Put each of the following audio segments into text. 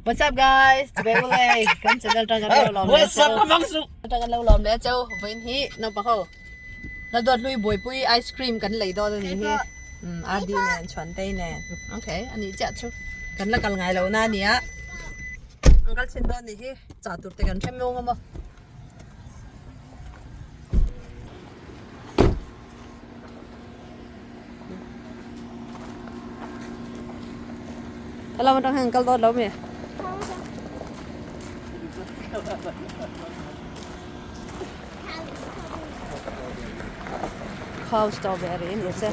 What's up guys? Chibai ule. Kan channel tang kan lo lawm le. What's up ka mang su. Tang kan lo lawm le cheu. Vawiin hi naupang ho. La dawt hlui buaipui ice cream kan lei dawn a ni hi. Um RD nen Chhuantei nen. Okay, ani chiah chu. Kan la kal ngai lo na ania. An kal chhin dawn ni hi. Chah tur te kan hrem meuh ang a maw. Hello, atang hian kal dawn lo mi? Cow strawberry ni che.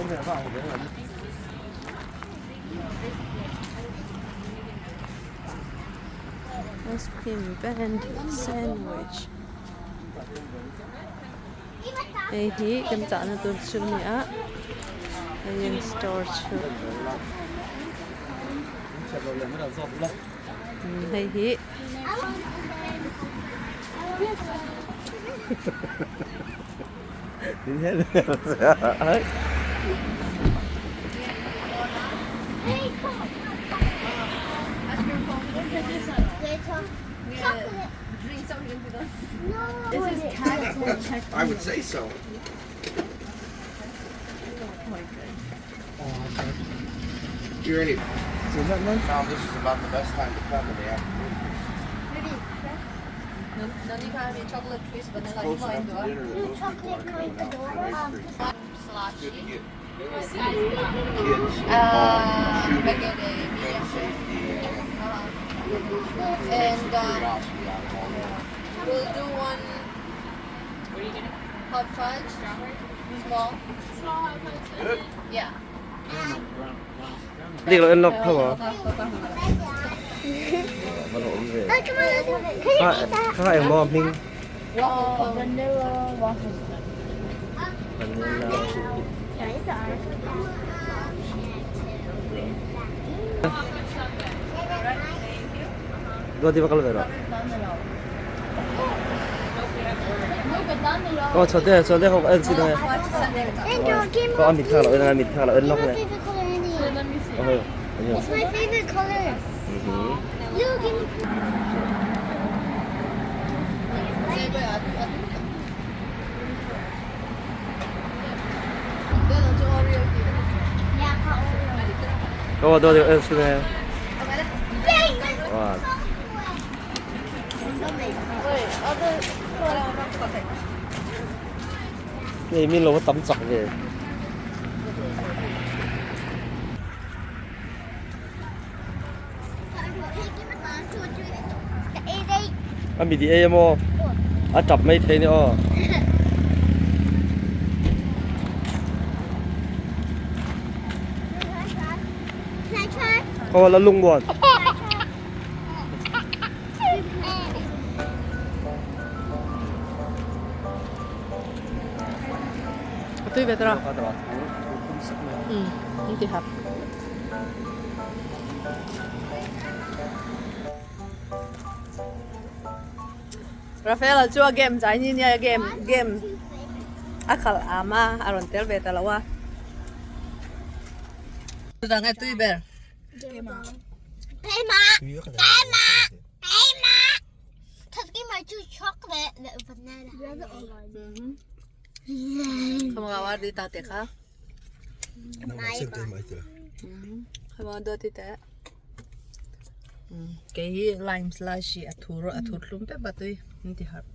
Ice cream band sandwich. Hei hi kan chahna tur chu a ni a hei an store chu hei hi I would say so. You're any. Found this is about the best time to come in the afternoon. Chocolate twist vanilla Close enough to dinner that most people aren't coming out for ice cream. It's good to get kids involved in shooting, gun safety, and And takes the curiosity out of all that. we'll do one hot fudge, small. Good. Yeah. Dik lo en lawk tho a. Kha kha engmaw a hming? Vanilla waffle. Vanilla. Duati va kal ve rawh. Aw chhuate chhuate ho en chin ange. Aw a mit kha lo en a mit kha lo en lawk nge. It's my favorite color. Look, Aw dawt en chin ange. Wow. Hei min lo va tam chak ve. A mi di ei emaw a tap mai thei ni aw. Khaw la lung buan. Tui ve tara. Um ti hap. Rafaela chu a game chai ni nia game game a khal am a a rawn tel ve ta lo a. Chutah nge tui ber. Kei hi lime slice hi a thur a thur hlum pep a tui an ti harh.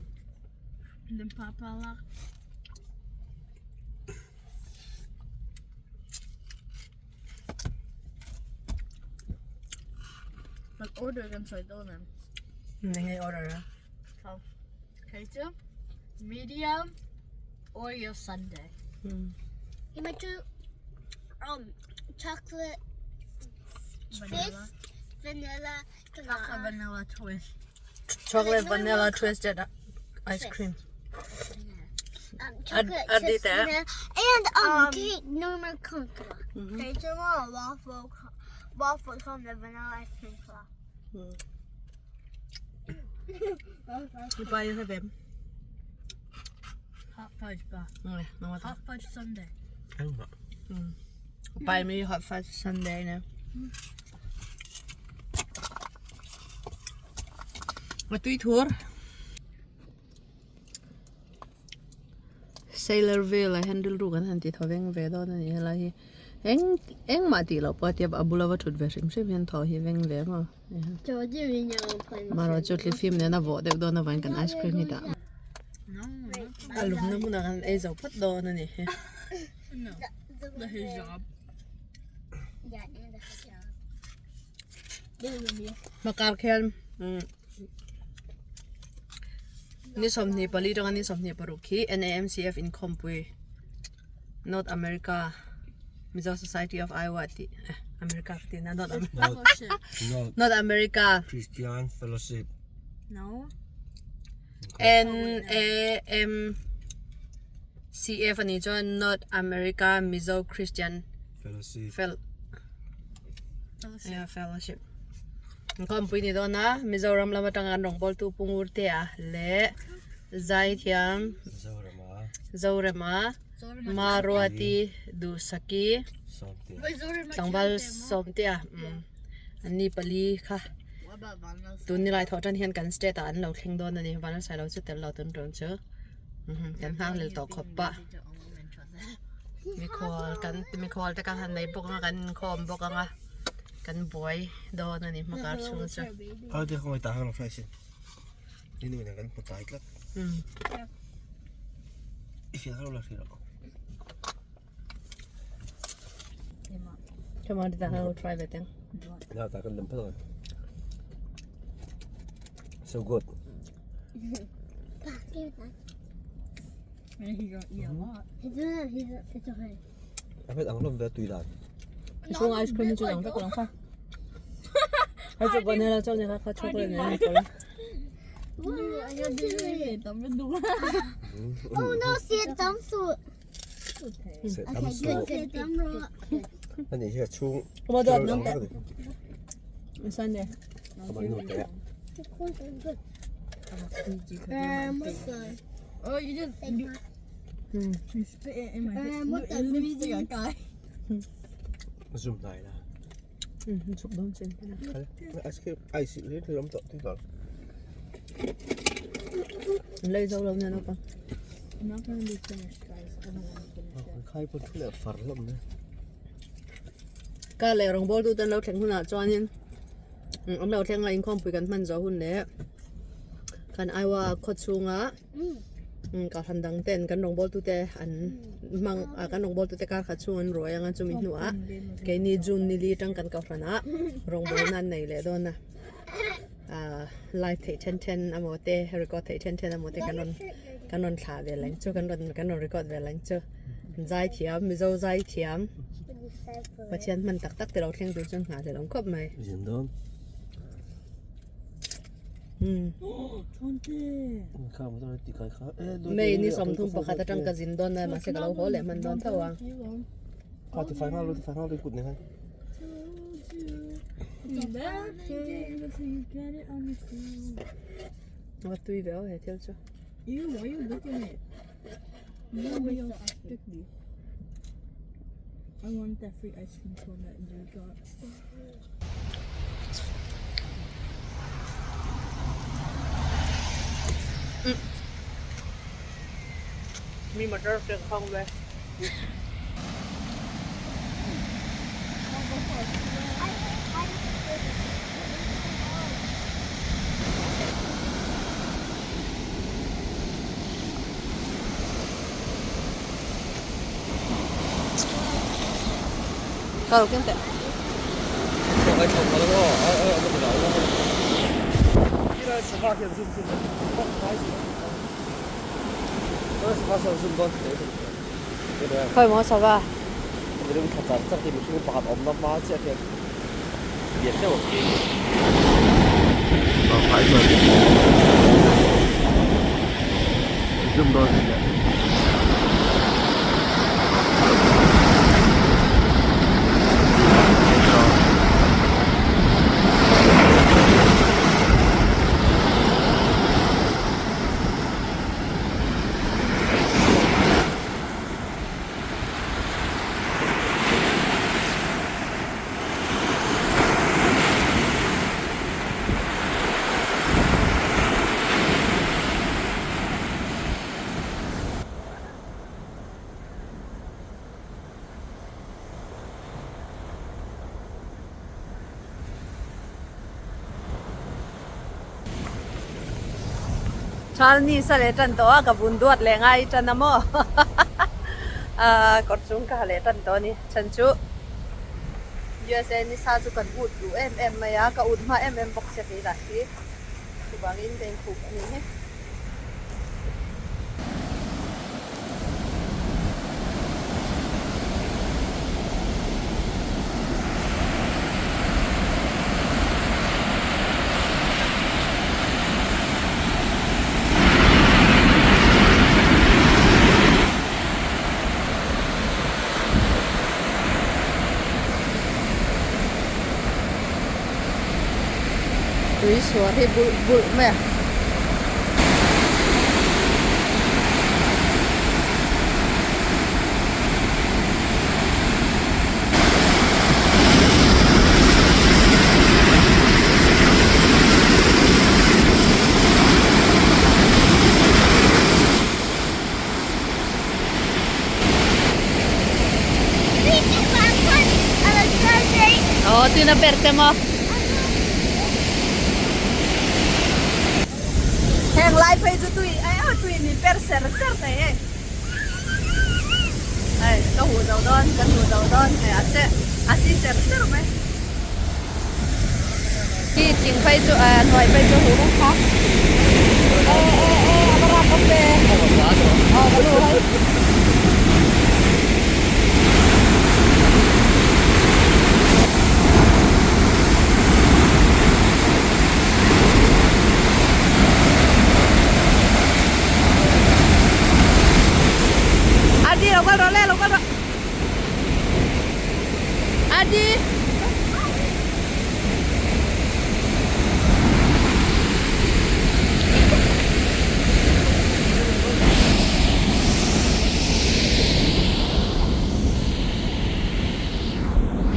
Kan order kan sawi dawn em? Eng nge order a? Hei chu medium Oreo sundae. Hei chu um chocolate twist vanilla Chocolate vanilla twist. Chocolate vanilla twisted ice cream. Um, chocolate Ad- twist adita. vanilla and um, cake normal coconut. Hei chu waffle waffle cone the vanilla ice cream kha. Ipa yung sabi. Hot fudge ba. Hot fudge sundae. Buy me hot fudge sundae na. A tui thur. Sailor Ville ah hian rilru kan han ti thaw veng ve dawn a ni helai hi eng engmah tih loh pawh a tia a bula va thut ve hrim hrim hian thaw hi veng ve maw marawh chu thlifim nena vawh deuh dawn avangin kan ice cream hi dah a lumna hmunah kan ei zo phawt dawn a ni hi. Hmakar khian ni 24 atanga ni 26 khi NAMCF inkhawmpui North America Mizo Society of Iowa tih eh America ka tih na North North America Christian Fellowship NAMCF a nih chuan North America Mizo Christian Fellowship. Fel Yeah, fellowship. Inkhawmpui ni dawn a, Mizoram lam atanga an rawngbawltu Pu Ngurtea leh Zaithiam Zorema Zorema Maruati Duhsaki Sawmtea Tlangval Sawmtea umm an ni pali kha tun nilai thawh tan hian kan state ah an lo thleng dawn a ni Vanlalsailo chu tel lo tun ṭum chu kan nghak lel tawh khawp a. Mikhual kan mikhual te kan han nei bawk anga kan inkhawm bawk anga kan buai dawn a ni hmakar chhung chu. A te khawngaih tah khan hriat sin. I nu nen kan hmu tlai tlat. I hriat ho la hriat loh. Come on, tah khan try ve teng. Na tah kan lem phawt ang. So good. A hmet ang hlawm ve a tui dan. I chhung ice cream chu dang vek lo kha. Hei chu vanilla chu ni kha kha chocolate nen a inpawlh a. Oh no, se tam su. Se tam su. Ani hi a chhung. Kuma dawt nang teh. Sunday. Kuma nu teh. Oh, you just you, you spit it in my face. It looks like a guy. Zoom nai la. Chuk dawn chin. Ice cream ice hi thil awm tawh thil tawh. Lei zo lo nen apa. I'm not gonna be finished, guys. I don't want to finish it. Khai pawh thu leh far hlawm ne. Ka leh rawngbawl tu ten lo thleng hunah chuanin an lo thleng a inkhawmpui kan hman zawh hun leh kan Iowa khaw chhunga ka hran dang ten kan rawngbawl tute an hmang ah kan rawngbawl tute kar khat chhung an ruai anga chumi hnuah keini June ni li atang kan kohhran ah rawngbawlna an nei leh dawn a ah live theih then then emaw te record theih then then emaw te kan rawn kan rawn thlah ve leng chu kan rawn kan rawn record ve leng chu zaithiam Mizo zaithiam Pathian hman tak tak te lo thleng tur chuan nghah hlelh awm khawp mai. Zin dawn. May ni 31 atang ka zin dawn a mahse ka lo haw leh hman dawn tho a. A tui ve aw he thil chu. I want that free ice cream cone that you got. Mi motor te khong ve. Kau keng teh. Khawi maw sava? Thal ni sa leh tan tawh a ka vun duat leh ngai tan a maw kawr chung ka ha leh tan tawh a ni chhan chu USA ni sa chu kan ut duh em em mai a ka ut hma em em bawk sia kei lah hi chuvangin ka inkhup a ni hi. Tui suar hi bulh bulh mai a. Aw tuna ber te maw. Heng lai phei chu tui ai a tui min per ser ser thei hei. Hei ka huh zo dawn kan huh zo dawn hei a che a si ser ser mai. Khi thing phei chu a hnuai phei chu huh vek kha. E e e a va rap awm ve. Aw ka lu hei. Adi lo kal rawh le lo kal rawh Adi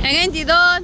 Eng eng ti dawn?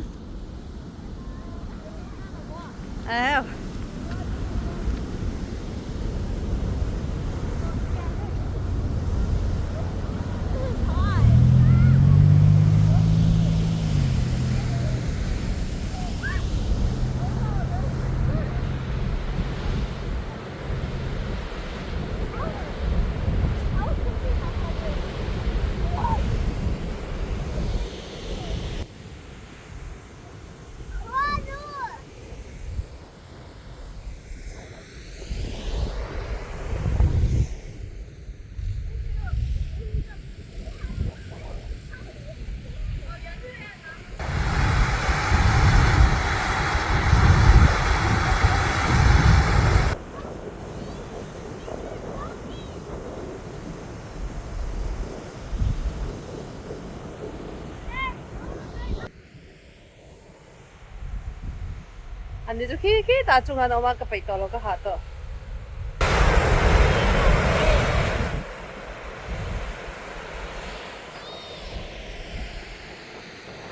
An ni chu khi khi tah chung an awm a ka peih tawh lo ka hah tawh.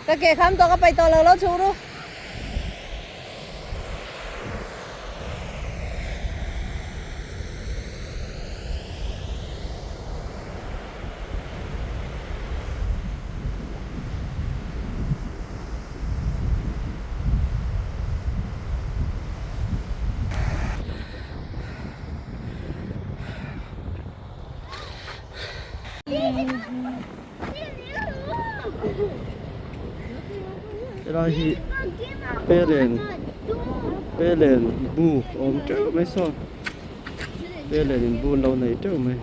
Ka ke kham tawh ka peih tawh lo lo chhuk ru. Helai hi pelen pelen bu a awm teuh mai saw pelen in bu an lo nei teuh mai.